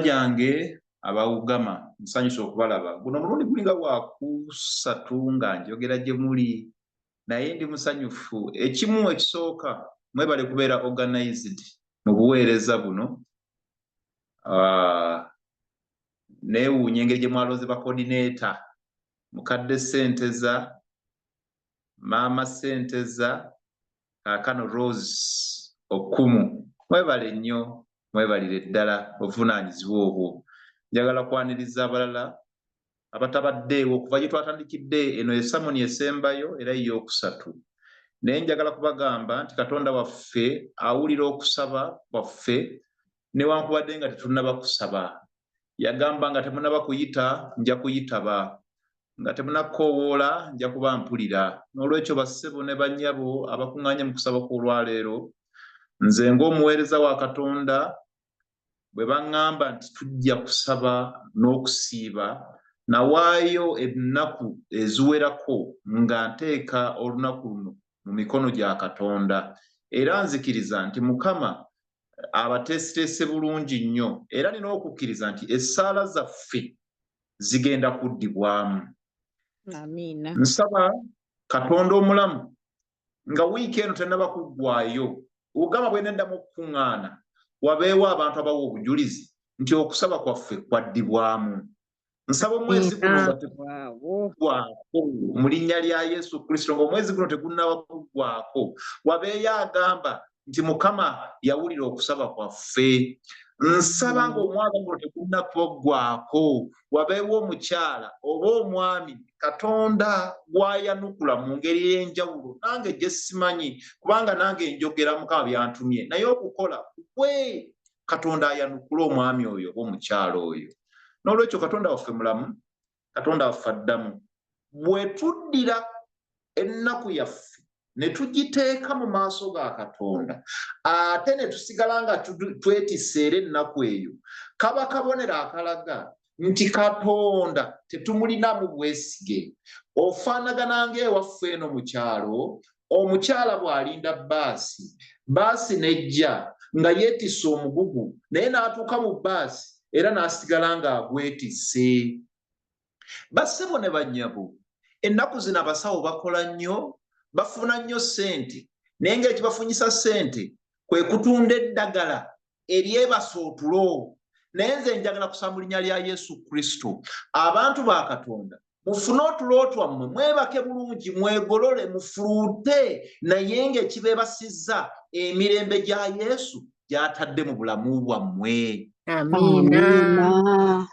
Gyange abawugama, nsanyusa okubalaba. Guno omulundi gulinga gwakusatu nga njogera gye muli, naye ndi musanyufu. Ekimu ekisooka, mwebale kubeera organized mu buweereza buno. Neewuunya engeri gye mwalonze ba coordinator, mukadde Senteza, maama Senteza, kaakano Rose Okumu. Mwebale nnyo, mwebalire ddala obuvunaanyizibwa obwo. Njagala kwaniriza abalala abatabaddeewo okuva gye twatandikidde. Eno esamoni esembayo era ey'okusatu, naye njagala kubagamba nti Katonda waffe awulira okusaba kwaffe newankubadde nga tetunnaba kusaba. Yagamba nga temunaba kuyita, nja kuyitaba, nga temunakkoowoola, nja kuba mpulira. N'olwekyo, bassebo ne bannyabo abakuŋŋaanye mu kusaba kw'olwaleero, nze ng'omuweereza wa Katonda, bwe baŋŋamba nti tujja kusaba n'okusiiba, nawaayo ennaku eziwerako nga nteeka olunaku luno mu mikono gya Katonda, era nzikiriza nti Mukama abateeseteese bulungi nnyo, era nina okukkiriza nti essaala zaffe zigenda kuddibwamu. Amiina. Nsaba Katonda omulamu nga wiiki eno tennaba kuggwayo, ogamba bwe neddamu okukuŋŋaana, wabeewo abantu abawa obujulizi nti okusaba kwaffe kwaddibwamu. Nsaba omwezi guno nga teguggwako, mu linnya lya Yesu Kristo, ng'omwezi guno tegunnaba kuggwako, wabeeyo agamba nti Mukama yawulira okusaba kwaffe. Nsaba ng'omwaka guno tegunnakuggwako, wabeewo omukyala oba omwami Katonda gwayanukula mu ngeri ey'enjawulo nange gye simanyi, kubanga nange njogera Mukama byantumye, naye okukola kwe Katonda ayanukula omwami oyo oba omukyala oyo. N'olwekyo, Katonda waffe mulamu, Katonda waffe addamu. Bwe tuddira ennaku yaffe ne tugiteeka mu maaso ga Katonda, ate ne tusigala nga twetisse era ennaku eyo, kaba kabonero akalaga nti Katonda tetumulinamu bwesige. Ofaanagana ng'ewaffe eno mu kyalo, omukyala bw'alinda baasi, baasi nejja nga yeetisse omugugu, naye n'atuuka mu baasi era n'asigala ng'agwetisse. Bassebo ne bannyabo, ennaku zino abasawo bakola nnyo, bafuna nnyo ssente, naye ng'ekibafunyisa ssente kwe kutunda eddagala eryebasa otulo. Naye nze njagala kusaba mu linnya lya Yesu Kristo, abantu ba Katonda, mufune otulo twammwe, mwebake bulungi, mwegolole, mufuluute, naye ng'ekibeebasizza emirembe gya Yesu gy'atadde mu bulamu bwammwe. Amiina.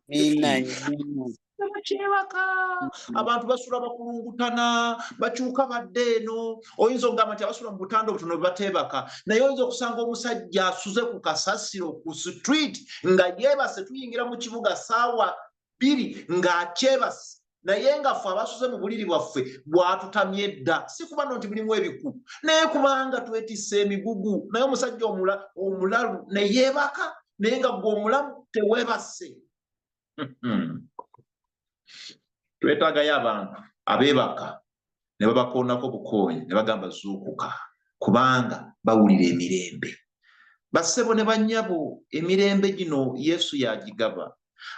Amiina nnyo. Tebakyebaka. Abantu basula bakulungutana, bakyuka badde eno. Oyinza okugamba nti abasula mu butanda obutono bateebaka, naye oyinza okusanga omusajja asuze ku kasasiro ku street nga yeebase. Tuyingira mu kibuga saawa 2 ng'akyebase, naye nga ffe abasuze mu buliri bwaffe bwatutamye dda. Si kuba no nti mulimu ebiku, naye kubanga twetisse emigugu. Naye omusajja omulalu ne yeebaka, naye nga gwe omulamu teweebase. Twetaagayo abantu abeebaka ne babakoonako bukoonyi ne bagamba, "Zuukuka," kubanga bawulira emirembe. Bassebo ne bannyabo, emirembe gino Yesu yagigaba.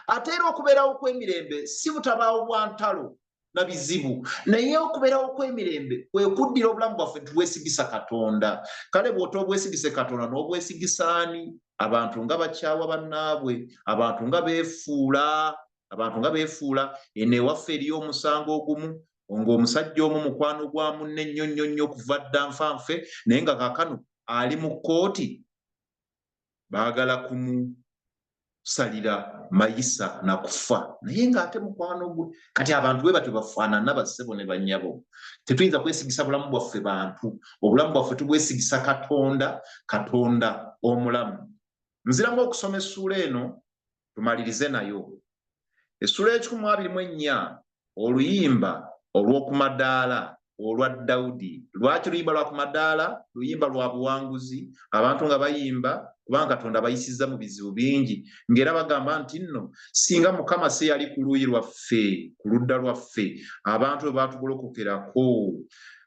Ate era okubeerawo kw'emirembe si butabaawo bwa ntalo na bizibu, naye okubeerawo kw'emirembe kwe kuddira obulamu bwaffe ntubwesigisa Katonda. Kale bw'otoobwesigise Katonda, n'obwesigisaani? Abantu nga bakyawa bannaabwe, abantu nga beefuula, abantu nga beefuula. Eno ewaffe eriyo omusango ogumu ng'omusajja omu mukwano gwa munne nnyo nnyo nnyo okuva dda nfanfe, naye nga kaakano ali mu kkooti, baagala kumusalira mayisa na kufa, naye ng'ate mukwano gwe. Kati abantu bwe batyo bafaanana. Bassebo ne bannyabo, tetuyinza kwesigisa bulamu bwaffe bantu. Obulamu bwaffe tubwesigisa Katonda, Katonda omulamu. Nziramu okusoma essuula eno tumalirize nayo, essuula y'124, oluyimba olw'okumadaala olwa Dawudi. Lwaki luyimba lwa kumadaala? Luyimba lwa buwanguzi. Abantu nga bayimba kubanga Katonda bayisizza mu bizibu bingi, ng'era bagamba nti nno singa Mukama si yali ku luuyi lwaffe, ku ludda lwaffe, abantu bwe baatugolokokerako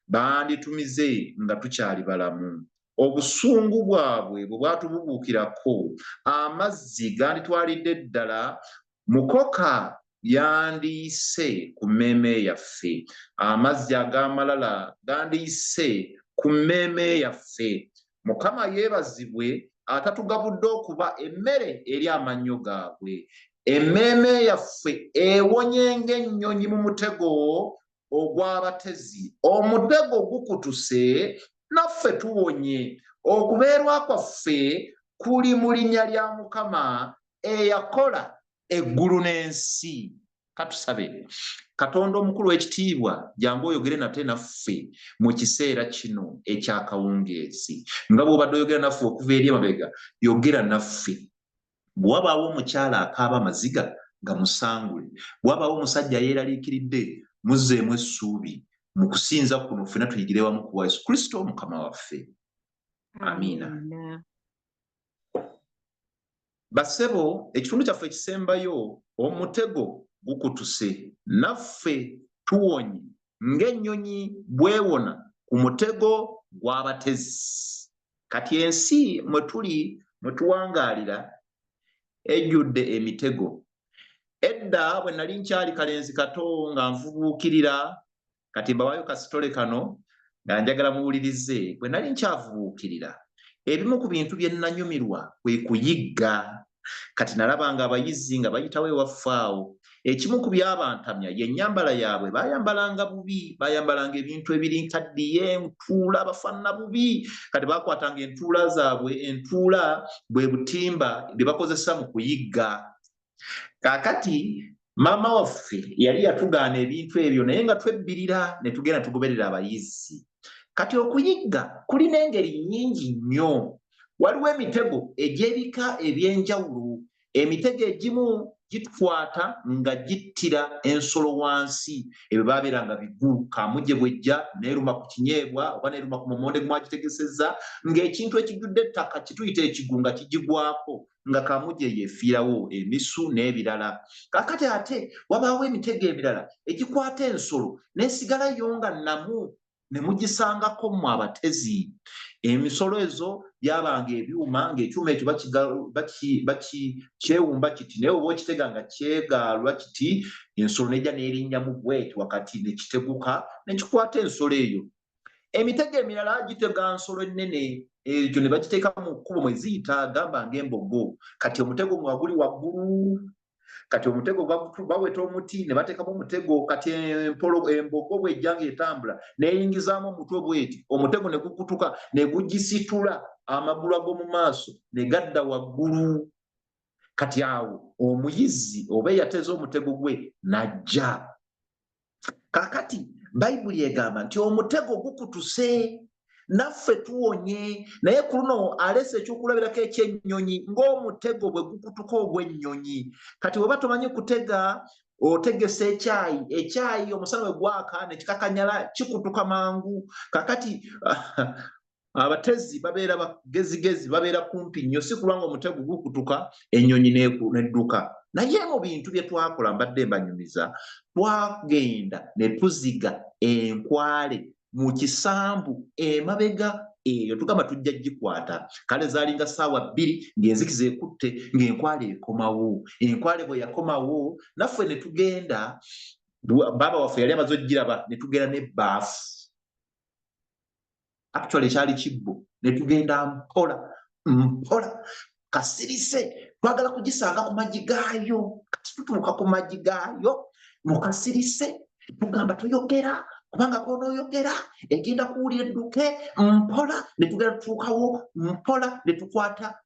banditumize nga tukyali balamu. Obusungu bwabwe bwe bwatububuukirako, amazzi ganditwalidde ddala, mukoka yandiyise ku mmeeme yaffe. Amazzi ag'amalala gandiyise ku mmeeme yaffe. Mukama yeebazibwe atatugabudde okuba emmere eri amannyo gaabwe. Emmeeme yaffe ewonye ng'ennyonyi mu mutego ogw'abatezi. Omutego gukutuse, naffe tuwonye. Okubeerwa kwaffe kuli mu linnya lya Mukama eyakola eggulu n'ensi. Katusabe. Katonda omukulu w'ekitiibwa, jangu oyogere nate naffe mu kiseera kino eky'akawungeezi. Nga bw'obadde oyogera naffe okuva eri emabega, yogera naffe. Bwe wabaawo omukyala akaaba amaziga, gamusangule. Bwe wabaawo omusajja yeeraliikiridde, muzzeemu essuubi. Mu kusinza kuno ffenna tuyigire wamu ku bwa Yesu Kristo Mukama waffe. Amiina. Bassebo, ekitundu kyaffe ekisembayo, omutego gukutuse, naffe tuwonye ng'ennyonyi bw'ewona ku mutego gw'abatezi. Kati ensi mwe tuli mwe tuwangaalira ejjudde emitego. Edda bwe nali nkyali kalenzi kato nga nvubuukirira, kati mbawaayo kasitole kano nga njagala muwulirize. Bwe nali nkyavubuukirira, ebimu ku bintu bye nnanyumirwa kwe kuyigga. Kati nalabanga abayizzi nga bayitawo ewaffe awo. Ekimu ku byabantamya ye nnyambala yaabwe. Baayambalanga bubi, baayambalanga ebintu ebiri nkaddiye, entuula, bafaanana bubi. Kati baakwatanga entuula zaabwe, entuula bwe butimba bye bakozesa mu kuyigga. Kaakati maama waffe yali yatugaana ebintu ebyo, naye nga twebbirira ne tugenda tugoberera abayizzi. Kati okuyigga kulina engeri nnyingi nnyo. Waliwo emitego egy'ebika eby'enjawulo. Emitego egimu gitukwata nga gittira ensolo wansi. Ebyo baabeeranga bigu. Kaamuje bw'ejja n'eruma ku kinyeebwa oba n'eruma ku mumonde gw'agitegesezza, ng'ekintu ekijjudde ettaka kye tuyita ekigu nga kigigwako, nga kaamuje yeefiirawo, emisu n'ebirala. Kaakati ate wabaawo emitego emirala egikwata ensolo n'esigala yo nga nnamu ne mugisangako mmwe abatezi. Emisolo ezo byabanga ebyuma, ng'ekyuma ekyo kyewumba kiti, naye oba okitega nga kyegaalwa kiti, ensolo n'ejja n'erinnyamu bweti wakati ne kiteguka ne kikwata ensolo eyo. Emitego emirala gitega nsolo ennene, ekyo ne bagiteeka mu kkubo mwe ziyita, gamba ng'embogo. Kati omutego nga guli waggulu, kati omutego baweta omuti ne bateekamu omutego. Kati empolo embogo bw'ejja ng'etambula n'eyingizaamu omutwe bweti, omutego ne gukutuka ne gugisitula, amagulu ag'omu maaso ne gadda waggulu. Kati awo omuyizzi oba eyateze omutego gwe n'ajja. Kakati Bayibuli egamba nti omutego gukutuse, naffe tuwonye. Naye ku luno aleese ekyokulabirako eky'ennyonyi, ng'omutego bwe gukutuka ogw'ennyonyi. Kati bw'oba tomanyi kutega, otegesa ekyayi, ekyayi omusana bwe gwaka ne kikakanyala, kikutuka mangu. Kakati abatezi babeera bagezigezi, babeera kumpi nnyo, si kulwa nga omutego gukutuka ennyonyi nedduka. Naye mu bintu bye twakola, mbadde mbanyumiza, twagenda ne tuziga enkwale mu kisambu emabega eyo, tugamba tujja gikwata. Kale zaalinga ssaawa 2 ng'enzikiza ekutte, ng'enkwale ekomawo. Enkwale bwe yakomawo, naffe ne tugenda, baaba waffe yali amaze okugiraba, ne tugenda n'ebbaafu, actually kyali kibbo, ne tugenda mpola mpola kasirise, twagala kugisanga ku magi gaayo. Kati tutuuka ku magi gaayo mu kasirise, tugamba toyogera, kubanga konoyogera egenda kuwulira edduke. Mpola ne tugenda tutuukawo mpola, ne tukwata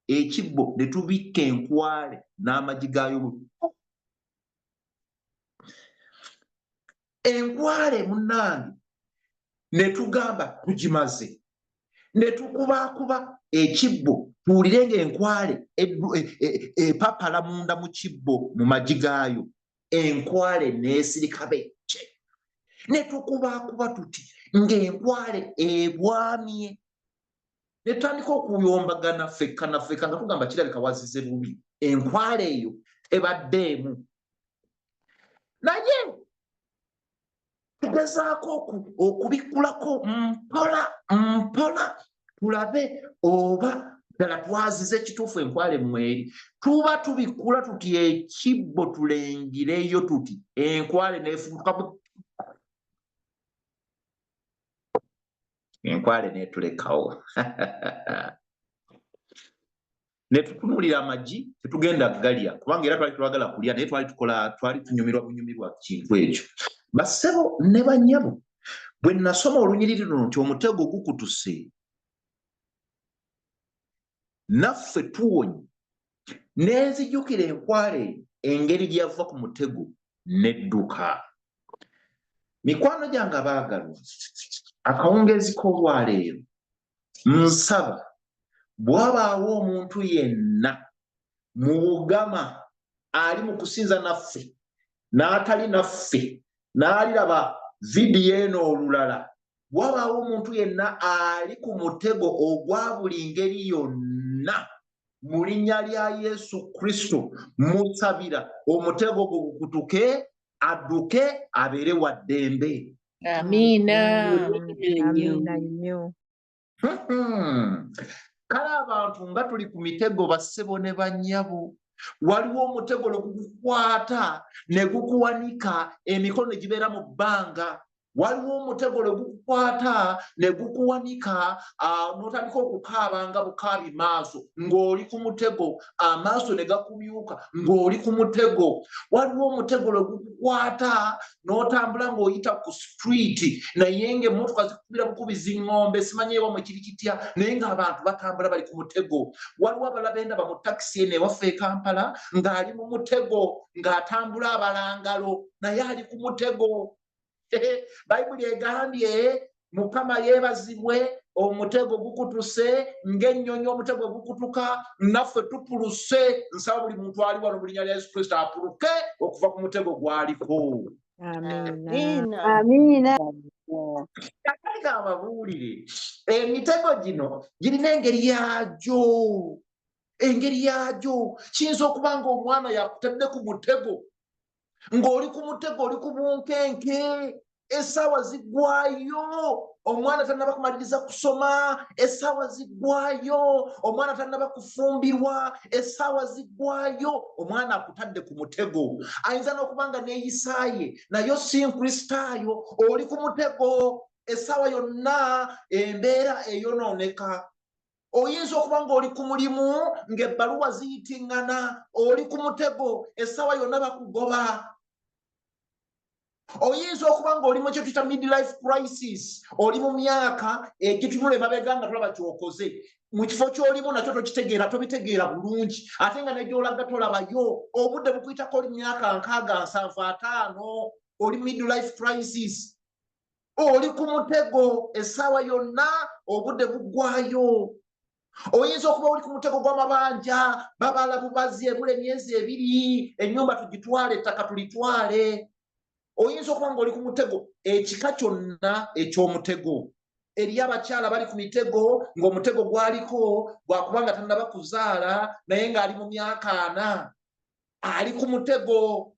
ekibbo ne tubikka enkwale n'amagi gaayo. Enkwale munnange, ne tugamba tugimaze, ne tukubaakuba ekibbo tuwulire ng'enkwale epapala munda mu kibbo mu magi gaayo. Enkwale n'esirika becce, ne tukubaakuba tuti ng'enkwale ebwamye, ne tutandika okuyombagana ffekka na ffekka nga tugamba kirabika wazize bubi, enkwale eyo tebaddeemu. Naye tugezaako okubikkulako mpola mpola. Tulabe oba ddala twazize ekituufu enkwale mweri. Tuba tubikkula tuti ekibbo tulengireyo tuti enkwale neefubutuka enkwale n'etulekawo. Ne tutunuulira amagi, tetugenda galya kubanga era twali twagala kulya, naye twali tukola, twali tunyumirwa bunyumirwa kintu ekyo. Bassebo ne bannyabo, bwe nasoma olunyiriri luno nti omutego gukutuse naffe tuwonye, ne nzijukira enkwale engeri gye yava ku mutego n'edduka. Mikwano gyange abaagalwa, akawungeezi k'olwaleero nsaba bw'abaawo omuntu yenna mu bugama ali mu kusinza naffe n'atali naffe n'aliraba vidiyo eno olulala, bw'abaawo omuntu yenna ali ku mutego ogwa buli ngeri yonna, mu linnya lya Yesu Kristo musabira omutego ogwo gukutuke, adduke abeere wa ddembe. Amiina. Amiina nnyo. Kale abantu nga tuli ku mitego, bassebo ne bannyabo, waliwo omutego lwe gukukwata ne gukuwanika emikono ne gibeera mu bbanga. Waliwo omutego lwe gukukwata ne gukuwanika, n'otandika okukaaba nga bukaabi maaso ng'oli ku mutego, amaaso ne gakumyuka ng'oli ku mutego. Waliwo omutego lwe gukukwata n'otambula ng'oyita ku street, naye ng'emmotoka zikukubira bukubi zing'ombe, simanyi ewammwe kiri kitya, naye ng'abantu batambula bali ku mutego. Waliwo abalala bendaba mu takisi eno ewaffe e Kampala ng'ali mu mutego, ng'atambula abalangalo, naye ali ku mutego. Bayibuli egambye Mukama yeebazibwe, omutego gukutuse ng'ennyonyi omutego gukutuka, naffe tupuluse. Nsaba buli muntu ali wano mu linnya lya Yesu Kristo apuluke okuva ku mutego gw'aliko. Amiina. Amiina. Kakati ababuulire, emitego gino girina engeri yaagyo, engeri yaagyo. Kiyinza okuba ng'omwana yakutadde ku mutego, ng'oli ku mutego, oli ku bunkenke, essaawa ziggwayo, omwana tannaba kumaliriza kusoma, essaawa ziggwayo, omwana tannaba kufumbirwa, essaawa ziggwayo, omwana akutadde ku mutego. Ayinza n'okuba nga neeyisaaye nayo si Nkristaayo, oli ku mutego, essaawa yonna embeera eyonooneka. Oyinza okuba ng'oli ku mulimu ng'ebbaluwa ziyitiŋŋana, oli ku mutego, essaawa yonna bakugoba. Oyinza okuba ng'oli mu kye tuyita midlife crisis, oli mu myaka egitunula emabega nga tolaba ky'okoze, mu kifo ky'olimu nakyo tokitegeera, tobitegeera bulungi, ate nga ne gy'olaga tolabayo, obudde bukuyitako oli myaka 60, 70, 50, oli midlife crisis, oli ku mutego, essaawa yonna obudde buggwayo. Oyinza okuba oli ku mutego gw'amabanja, babala bubazi, ebula emyezi 2, ennyumba tugitwale, ettaka tulitwale. Oyinza okuba ng'oli ku mutego, ekika kyonna eky'omutego. Eriyo abakyala bali ku mitego ng'omutego gwaliko gwakubanga tannaba kuzaala, naye ng'ali mu myaka 40, ali ku mutego.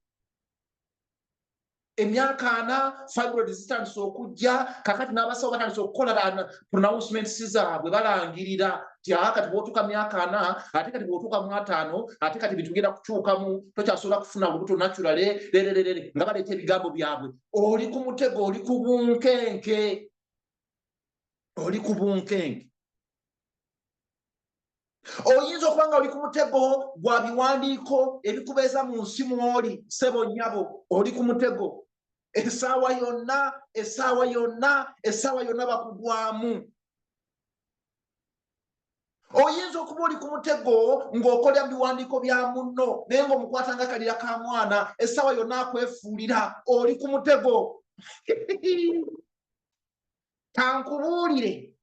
Emyaka 40 fibroid zitandise okujja, kakati n'abasawo batandise okukola pronouncements zaabwe, balangirira nti kati bw'otuuka myaka 40, ate kati bw'otuuka mu 50, ate kati bintu bigenda kukyukamu, tokyasobola kufuna lubuto naturally, lererere, nga baleeta ebigambo byabwe. Oli ku mutego, oli ku bunkenke, oli ku bunkenke. Oyinza okuba nga oli ku mutego gwa biwandiiko ebikubeeza mu nsi mw'oli, ssebo nnyabo, oli ku mutego. Essaawa yonna, essaawa yonna, essaawa yonna bakugwamu. Oyinza okuba oli ku mutego ng'okolera mu biwandiiko bya munno, naye ng'omukwata nga kalira ka mwana, essaawa yonna akwefuulira, oli ku mutego. Kankubuulire,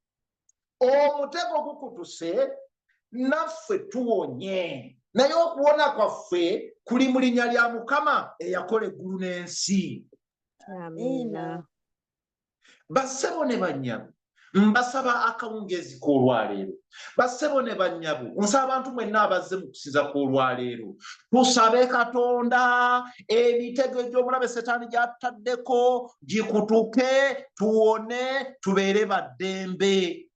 omutego gukutuse, naffe tuwonye, naye okuwona kwaffe kuli mu linnya lya Mukama eyakola eggulu n'ensi. Amiina. Bassebo ne bannyabo, mbasaba akawungeezi k'olwaleero. Bassebo ne bannyabo, nsaba abantu mwenna abazze mu kusinza kw'olwaleero, tusabe Katonda emitego egy'omulabe Setaani gy'ataddeko gikutuke, tuwone, tubeere ba ddembe.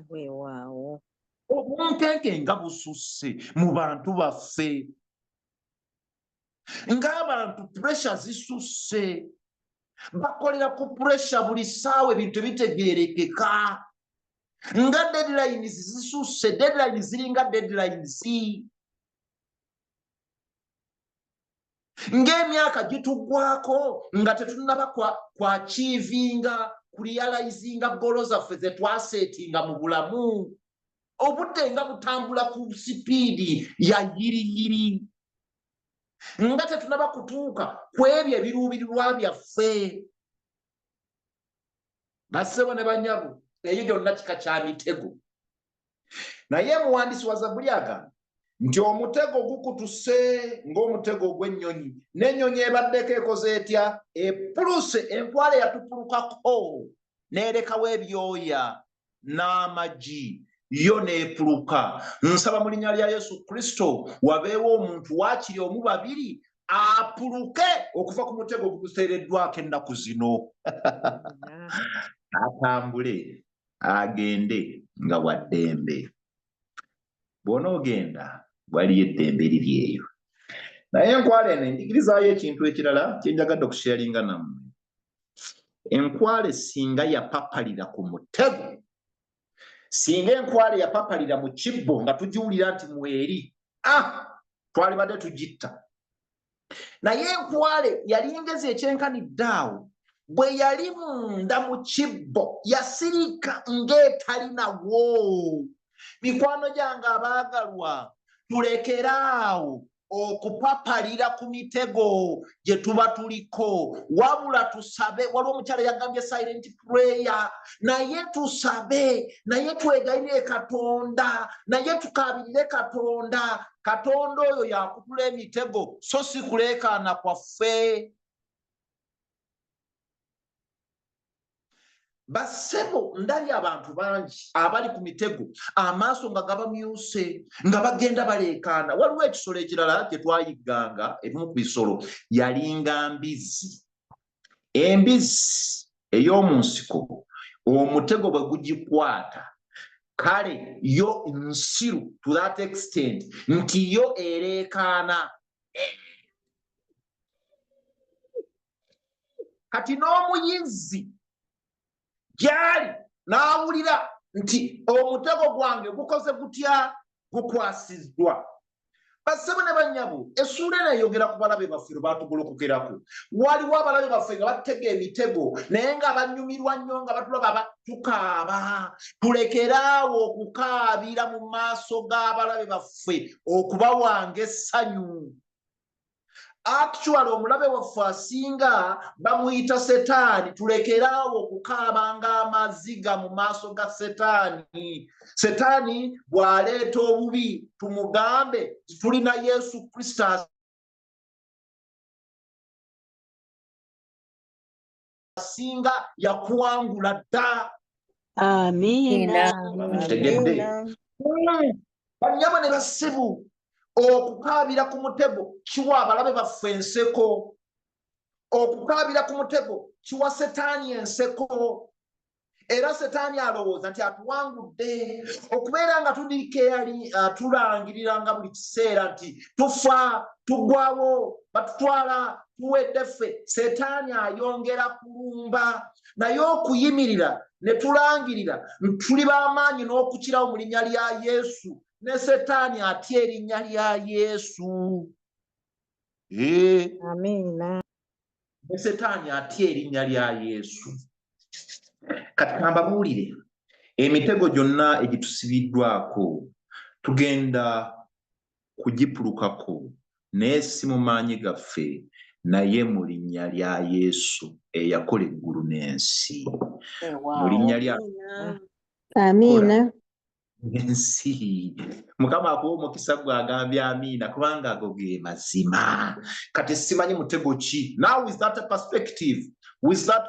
Weewaawo. Obunkenke nga bususse mu bantu baffe, ng'abantu pressure zisusse, bakolera ku pressure buli ssaawa, ebintu ebitegeerekeka, nga deadlines zisusse, deadlines ziringa deadlines, ng'emyaka gituggwako nga tetunnaba kwachievinga, kurealizinga goal zaffe ze twasetinga mu bulamu. Obudde nga butambula ku sipiidi ya yiriyiri, nga tetunaba kutuuka ku ebyo ebiruubirirwa byaffe. Bassebo ne bannyabo, eyo gyonna kika kya mitego. Naye muwandiisi wa Zabbuli agamba nti omutego gukutuse ng'omutego ogw'ennyonyi, n'ennyonyi ebaddeko ekoze etya? Epuluse. Enkwale yatupulukako n'erekawo ebyoya n'amagi, yo n'epuluka. Nsaba mu linnya lya Yesu Kristo wabeewo omuntu waakiri omu babiri apuluke okuva ku mutego oguteereddwako ennaku zino, atambule agende nga wa ddembe. Bw'onoogenda waliyo eddembe liri eyo. Naye enkwale eno enjigirizaayo ekintu ekirala kye njagadde okusharinga nammwe. Enkwale singa yapapalira ku mutego, singa enkwale yapapalira mu kibbo nga tugiwulira nti mweri, twalibadde tugitta. Naye enkwale yali ngezi ekyenkanidde awo, bwe yali munda mu kibbo yasirika ng'etalinawo. Mikwano gyange abaagalwa, tulekeraawo okupapalira ku mitego gye tuba tuliko, wabula tusabe. Waliwo omukyala yagambye silent prayer, naye tusabe, naye twegayirire Katonda, naye tukaabirire Katonda. Katonda oyo yakutula emitego, so si kuleekaana kwaffe. Bassebo, ndabye abantu bangi abali ku mitego, amaaso nga gabamyuse, nga bagenda baleekaana. Waliwo ekisolo ekirala kye twayigganga, ebimu ku bisolo yalinga mbizzi. Embizzi ey'omu nsiko omutego bwe gugikwata, kale yo nsiru to that extent nti yo ereekaana. Kati n'omuyizzi gyali n'awulira nti omutego gwange gukoze gutya, gukwasiddwa. Bassebo ne bannyabo, essuula eno eyogera ku balabe baffe lwe baatugolokokerako. Waliwo abalabe baffe nga batega emitego, naye nga banyumirwa nnyo nga batulaba tukaaba. Tulekeraawo okukaabira mu maaso g'abalabe baffe okubawanga essanyu. Actually omulabe waffe asinga bamuyita Setaani. Tulekeraawo okukaabanga amaziga mu maaso ga Setaani. Setaani bw'aleeta obubi tumugambe tulina Yesu Kristo asinga, yakuwangula dda. Amiina. Kitegedde? Bannyabo ne bassebo, okukaabira ku mutego kiwa abalabe baffe enseko. Okukaabira ku mutego kiwa Setaani enseko, era Setaani alowooza nti atuwangudde. Okubeera nga tudikeali tulangirira nga buli kiseera nti tufa, tuggwawo, batutwala, tuwedde ffe, Setaani ayongera kulumba. Naye okuyimirira ne tulangirira tuli b'amaanyi n'okukirawo mu linnya lya Yesu, ne Setaani atya erinnya lya Yesu. Amiina. Ne Setaani atya erinnya lya Yesu. Kati kambabuulire, emitego gyonna egitusibiddwako tugenda kugipulukako, naye si mu maanyi gaffe, naye mu linnya lya Yesu eyakola eggulu n'ensi. Mu linnya lya Amiina. ensi. Mukama akuwa omukisa gwe agambye amiina, kubanga ago ge mazima. Kati simanyi mutego ki. Now with that perspective, with that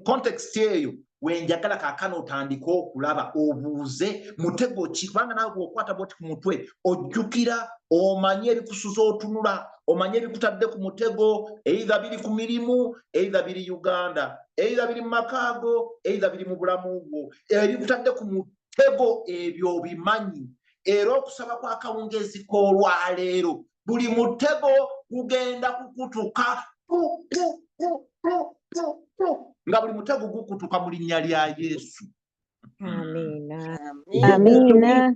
context eyo, wenjagala kaakano otandike okulaba, obuuze mutego ki, kubanga naawe bw'okwata bwoti ku mutwe ojjukira, omanye ebikusuza otunula, omanye ebikutadde ku mutego, either biri ku mirimu, either biri Uganda, either biri mu makaago, either biri mu bulamu bwo, ebikutadde ku mutego. Ebitego ebyo obimanyi. Era okusaba kwa kawungeezi k'olwaleero, buli mutego gugenda kukutuka pu, pu, pu, pu, pu, pu, nga buli mutego gukutuka mu linnya lya Yesu. Amiina. Amiina. Amiina.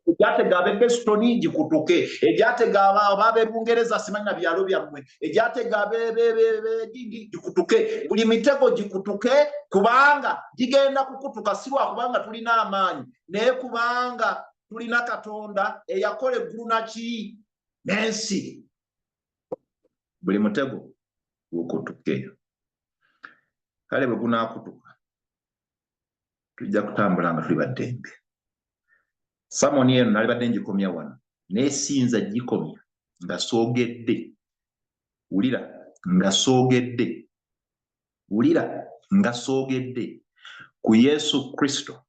Egyatega ab'e Besitoni gikutuke, egyatega ab'e Bungereza, simanyi na byalo byammwe, egyatega ab'egindi gikutuke. Buli mitego gikutuke, kubanga gigenda kukutuka, si lwa kubanga tulina amaanyi, naye kubanga tulina Katonda eyakola eggulu naki n'ensi. Buli mutego gukutuke. Kale bwe gunaakutuka, tujja kutambula nga tuli baddembe. Sermon eno nalibadde ngikomya wano, naye siyinza gikomya nga soogedde. Wulira nga soogedde, wulira nga soogedde ku Yesu Kristo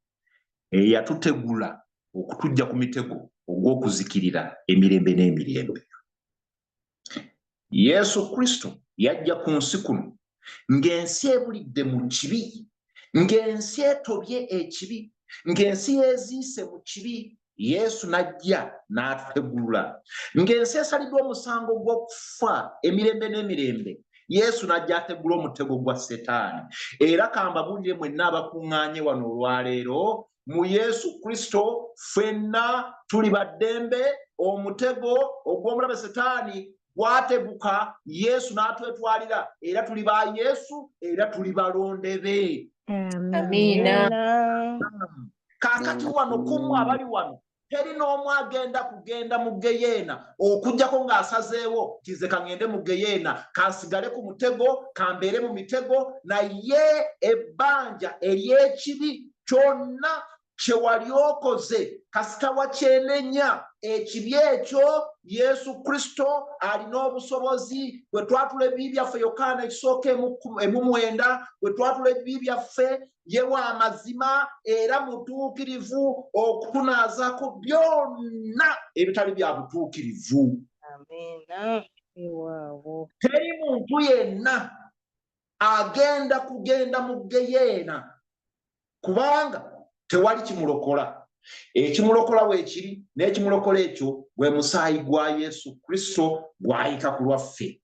eyatutegula okutujja ku mitego ogw'okuzikirira emirembe n'emirembe. Yesu Kristo yajja ku nsi kuno ng'ensi ebulidde mu kibi, ng'ensi etobye ekibi, ng'ensi yeeziise mu kibi. Yesu n'ajja n'atutegulula. Ng'ensi esaliddwa omusango gw'okufa emirembe n'emirembe, Yesu n'ajja ategula omutego gwa Setaani. Era kambabuulire mwenna abakuŋŋaanye wano olwaleero, mu Yesu Kristo ffenna tuli baddembe. Omutego ogw'omulabe Setaani gwateguka, Yesu n'atwetwalira, era tuli ba Yesu, era tuli balonde be. Amiina. Kaakati wano kumu abali wano, teri n'omu agenda kugenda mu geyeena okuggyako ng'asazeewo nti nze kaŋŋende mu geyeena, kansigale ku mutego, kambeere mu mitego. Naye ebbanja ery'ekibi kyonna kye wali okoze, kasita wakyenenya ekibi ekyo, Yesu Kristo alina obusobozi. Bwe twatula ebibi byaffe, Yokaana ekisooka 1:9, bwe twatula ebibi byaffe, ye wa mazima era mutuukirivu okutunaazaako byonna ebitali bya butuukirivu. Teri muntu yenna agenda kugenda mu geyeena, kubanga tewali kimulokola. Ekimulokola weekiri, n'ekimulokola ekyo gwe musaayi gwa Yesu Kristo gwayika ku lwaffe.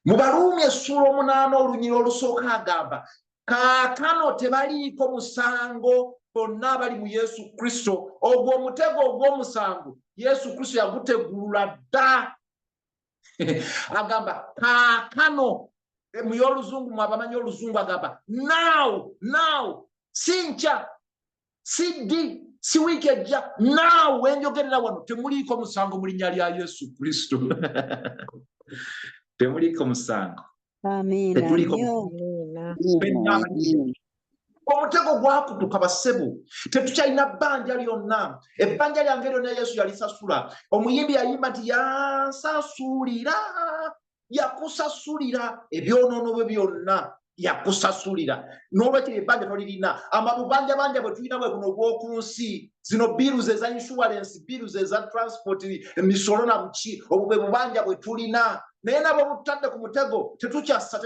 Mu Baluumi essuula 8, olunyiriri olusooka, agamba, "Kaakano tebaliiko musango bonna abali mu Yesu Kristo." Ogwo omutego ogw'omusango Yesu Kristo yagutegulula dda. Agamba kaakano mu y'oluzungu, mu abamanyi oluzungu, agamba now, now, si nkya, si ddi, si wiiki ejja, now wenjogerera wano, temuliiko musango mu linnya lya Yesu Kristo. Temuliiko musango. Amiina. Tetuliiko. Nnyo. Ffenna omutego gwakutuka, bassebo, tetukyalina bbanja lyonna. Ebbanja lyange lyonna Yesu yalisasula. Omuyimbi yayimba nti yansasulira, yakusasulira ebyonoono bwe byonna, yakusasulira. N'olwekyo ebbanja tolirina. Amabubanjabanja bwe tulina bwe buno obw'oku nsi, zino bills eza insurance, bills eza transport, emisolo na buki, obwo bwe bubanja bwe tulina. Naye nabo butadde ku mutego, tetukyassa,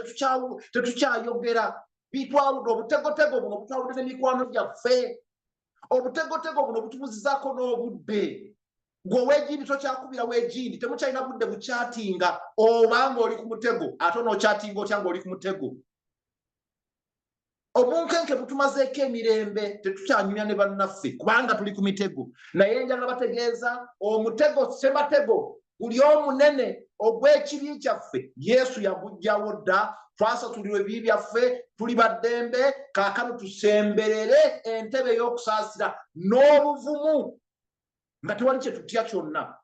tetukyayogera, bitwawudde. Obutegotego buno butwawudde n'emikwano gyaffe. Obutegotego buno butubuzizaako n'obudde. Gwe oweegindi tokyakubira weegindi, temukyalina budde bukyatinga, obanga oli ku mutego. Ate onookyatinga otya ng'oli ku mutego? Obunkenke butumazeeko emirembe, tetukyanyumya ne bannaffe kubanga tuli ku mitego. Naye njagala bategeeza, omutego sematego guli omunene ogw'ekibi kyaffe, Yesu yaguggyawo dda. Twasasulirwa ebibi byaffe, tuli baddembe. Kaakano tusemberere entebe ey'okusaasira n'obuvumu nga tewali kye tutya kyonna.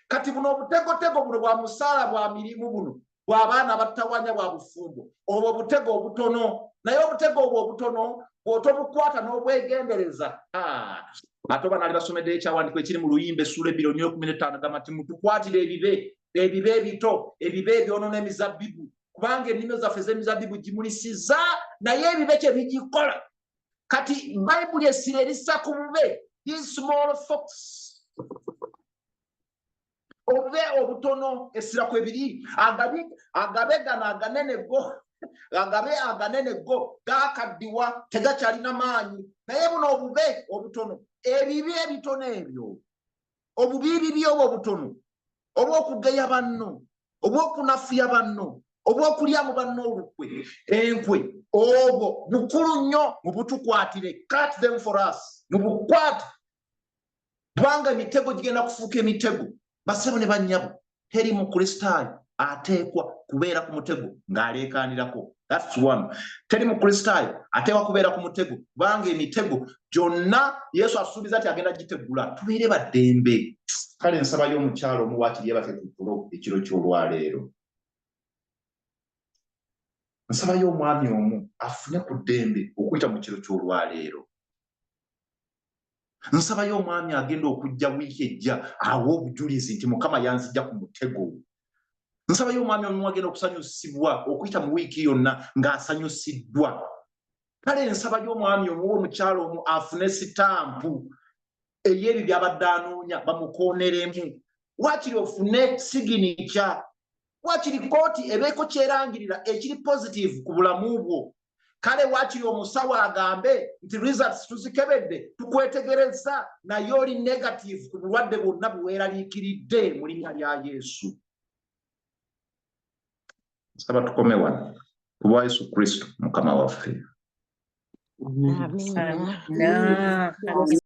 Kati buno obutegotego buno bwa musaala, bwa mirimu, buno bw'abaana abatawanya, bwa bufumbo, obwo obutego obutono. Naye obutego obwo obutono bw'otobukwata n'obwegendereza, ate oba naali basomeddeyo ekyawandiikibwa ekiri mu Luyimba essuula 2:15, gamba nti mutukwatire ebibe, ebibe ebito, ebibe ebyonoona emizabbibu, kubanga ennimiro zaffe ez'emizabbibu gimulisiza, naye ebibe kye bigikola. Kati Bayibuli essira erissa ku bube, these small fox, obube obutono, essira ku ebiri. Agabe gano aganene go Agabe aganene go gakaddiwa, tegakyalina maanyi, naye buno obube obutono, ebibi ebitono ebyo, obubiibibi obwo obutono, obw'okugeya banno, obw'okunafuya banno, obw'okulya mu banno olukwe enkwe, obwo bukulu nnyo, mubutukwatire. Cut them for us, mubukwate, kubanga emitego gigenda kufuuka emitego. Basebo ne bannyabo, teri Mukristaayo ateekwa kubeera ku mutego ng'aleekaanirako. That's one. Teri Mukristaayo ateekwa kubeera ku mutego, kubanga emitego gyonna Yesu asuubiza nti agenda gitegula tubeere baddembe. Kale nsabayo omukyalo omu waakiri yebake ku tulo ekiro ky'olwaleero. Nsabayo omwami omu afune ku ddembe okuyita mu kiro ky'olwaleero. Nsabayo omwami agenda okujja wiiki ejja awa obujulizi nti Mukama yanzijja ku mutego. Nsabayo omwami omu agenda okusanyusibwa okuyita mu wiiki yonna ng'asanyusiddwa. Kale nsabayo omwami omu, omukyalo omu afune sitampu ey'ebyo byabadde anoonya, bamukooneremu. Waakiri ofune signature, waakiri kooti ebeeko kyerangirira ekiri positive ku bulamu bwo. Kale waakiri omusawo agambe nti results tuzikebedde, tukwetegereza, naye oli negative ku bulwadde bwonna bweweeraliikiridde, mu linnya lya Yesu. Nsaba tukome wano ku bwa Yesu Kristo Mukama waffe. Amiina. Amiina.